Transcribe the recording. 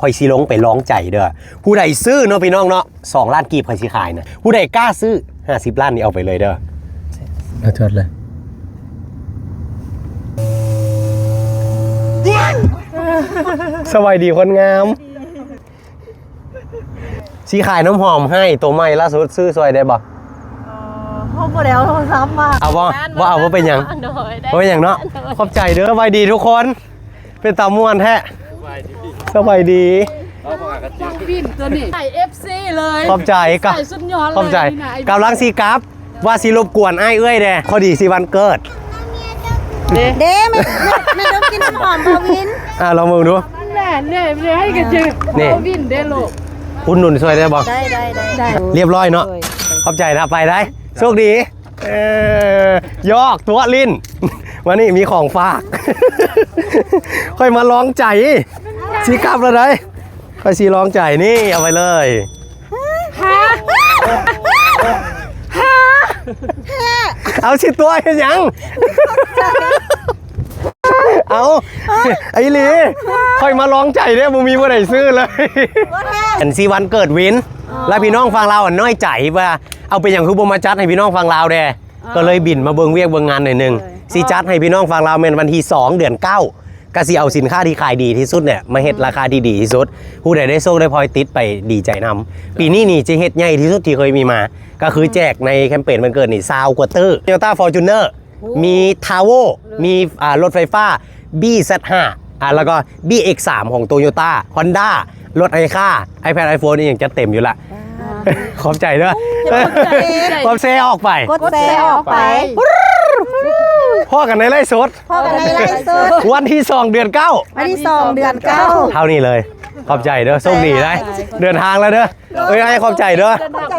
ຂ້ອຍຊິລົງໄປລອງໃຈເດີ້. ຜູ້ໃດຊື້ເນາະພີ່ນ້ອງເນາະ ສອງລ້ານກີບຂ້ອຍຊິຂາຍນະ. ຜູ້ໃດກ້າຊື້ ຫ້າສິບລ້ານນີ້ເອົາໄປເລີຍເດີ້. ເອົາຈອດເລີຍ. ສະບາຍດີຄົນງາມ. ຊິຂາຍນ້ຳຫອມໃຫ້ ໂຕໃໝ່ລ່າສຸດ ຊື້ຊ່ອຍໄດ້ບໍ່? ເອີ ເຮົາບໍ່ໄດ້ເອົາໂທລະສັບມາ. ເອົາບໍ່? ບໍ່ເອົາ ບໍ່ເປັນຫຍັງ. ໂດຍ ບໍ່ເປັນຫຍັງເນາະ. ໂດຍ ຂອບໃຈເດີ້. ສະບາຍດີທຸກຄົນ. ເປັນຕາມ່ວນແທ້. ສະບາຍດີ. ເອົາປາກກະຕິ ເອົາວິນຕົວນີ້ ໃສ່ເອັຟຊີເລີຍ. ຂອບໃຈ. ໃສ່ສຸດຍອດເລີຍ. ຂອບໃຈ. ກຳລັງຊິກັບ ວ່າຊິລົບກວນອ້າຍເອື້ອຍແດ່ ພໍດີຊິວັນເກີດ. ເດ້ ແມ່ ແມ່ ແມ່ຕ້ອງກິນນ້ຳຫອມບ່າວວິນ. ອ່າ ລອງເບິ່ງດູ. ແນ່ ແນ່ ໃຫ້ກັນເຈີ ນີ້ ບ່າວວິນເດ້ລູກ. ອຸດໜູນຊ່ອຍໄດ້ບໍ່? ໄດ້ ໄດ້ ໄດ້ ໄດ້. ລຽບຮ້ອຍເນາະ. ໂດຍ ຂອບໃຈນະ. ໄປໄດ້ ໂຊກດີ. ເອີ ຢອກຕົວະຫຼິ້ນ. ມານີ້ ມີຂອງຝາກ. ຂ້ອຍມາລອງໃຈ. ຊິກັບແລ້ວໃດ. ຂ້ອຍຊິລອງໃຈນີ້ ເອົາໄປເລີຍ. ຮະ ຮະ ເອົາຊິຕົວະເຮັດຫຍັງ? ເອົາ ອີ່ຫຼີ ຂ້ອຍມາລອງໃຈເດ້ ບໍ່ມີຜູ້ໃດຊື້ເລີຍ. ອັນຊິວັນເກີດວິນ ແລ້ວພີ່ນ້ອງຝັ່ງລາວອັນນ້ອຍໃຈວ່າ ເອົາ ເປັນຫຍັງຄືບໍ່ມາຈັດໃຫ້ພີ່ນ້ອງຝັ່ງລາວແດ່? ກໍເລີຍບິນມາເບິ່ງວຽກເບິ່ງງານໜ້ອຍໜຶ່ງ. ເອີ ຊິຈັດໃຫ້ພີ່ນ້ອງຝັ່ງລາວແມ່ນວັນທີສອງ ເດືອນເກົ້າ ກໍຊິເອົາສິນຄ້າທີ່ຂາຍດີທີ່ສຸດເນ່ຍ ມາເຮັດລາຄາທີ່ດີທີ່ສຸດ. ຜູ້ໃດໄດ້ໂຊກໄດ້ພອຍຕິດໄປດີໃຈນຳ. ປີນີ້ນີ້ຈະເຮັດໃຫຍ່ທີ່ສຸດທີ່ເຄີຍມີມາ ກໍຄືແຈກໃນແຄມເປນວັນເກີດນີ້ ຊາວກວ່າຕື້. ໂຕໂຍຕ້າຟໍຈູນເນີ ໂອ້ ມີທາໂວ ມີ ອ່າ ລົດໄຟຟ້າ ບີແຊັດຫ້າ ອ່າ ແລ້ວກໍ ບີເອັກສາມ ຂອງໂຕໂຍຕ້າ ຮອນດ້າ ລົດໄອຄາ ໄອແພດ ໄອໂຟນ ອີ່ຫຍັງຈັດເຕັມຢູ່ລະ. ຂອບໃຈເດີ້. ຂອບໃຈ ຂອບແຊອອກໄປ ກົດແຊອອກໄປ. ພໍ້ກັນໃນໄລຟ໌ສົດ ພໍ້ກັນໃນໄລຟ໌ສົດ ວັນທີສອງ ເດືອນເກົ້າ ວັນທີສອງ ເດືອນເກົ້າ ເທົ່ານີ້ເລີຍ. ຂອບໃຈເດີ້ ໂຊກດີໄດ໋. ເດີນທາງແລ້ວເດີ້. ເອີຍ ໃຫ້ຂອບໃຈເດີ້. ຂອບໃຈ